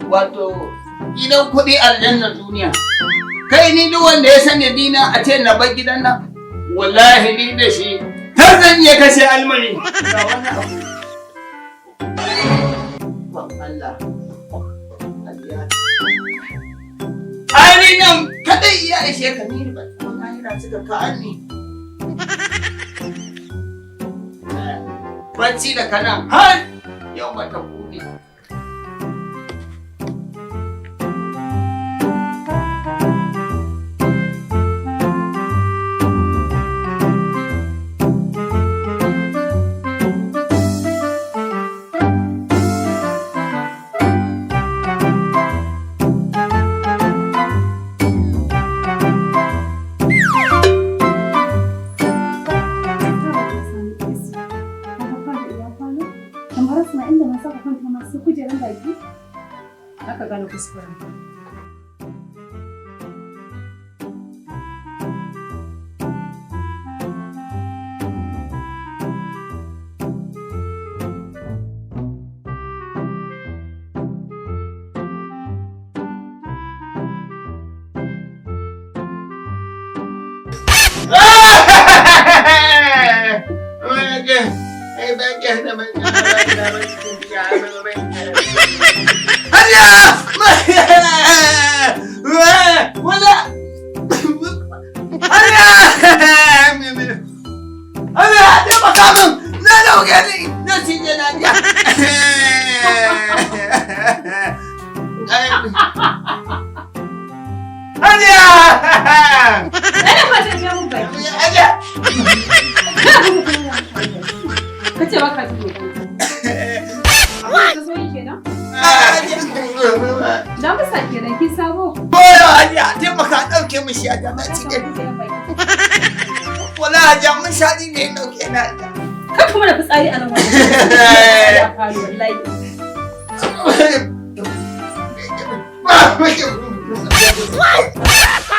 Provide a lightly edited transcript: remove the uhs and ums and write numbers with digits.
Wato gidan kuɗi aljannar duniya. Kai, ni duk wanda ya sani dina a ce na bar gidan nan, wallahi ni da shi har zan iya kashe almari. Ga wani abu. Ban Allah. Allah. Ai ni nan kadai iya ishe ka, ni ba ko lahira suka ka ni. Bacci da kanan har yau ba ta buɗe. Aka gane kuskuren. Ɗan ba ta biya mun baki. Ka ce ba ka ji roƙon. Abin da zo yi kenan? Da musa kenan kin sabo. Boyo hajiya, taimaka ɗauke mu shi a jama'a cikin. Wala hajiya, mun shaɗi ne ya ɗauke na hajiya. Kar kuma da fitsari a nan wajen. Ya faru wallahi. What?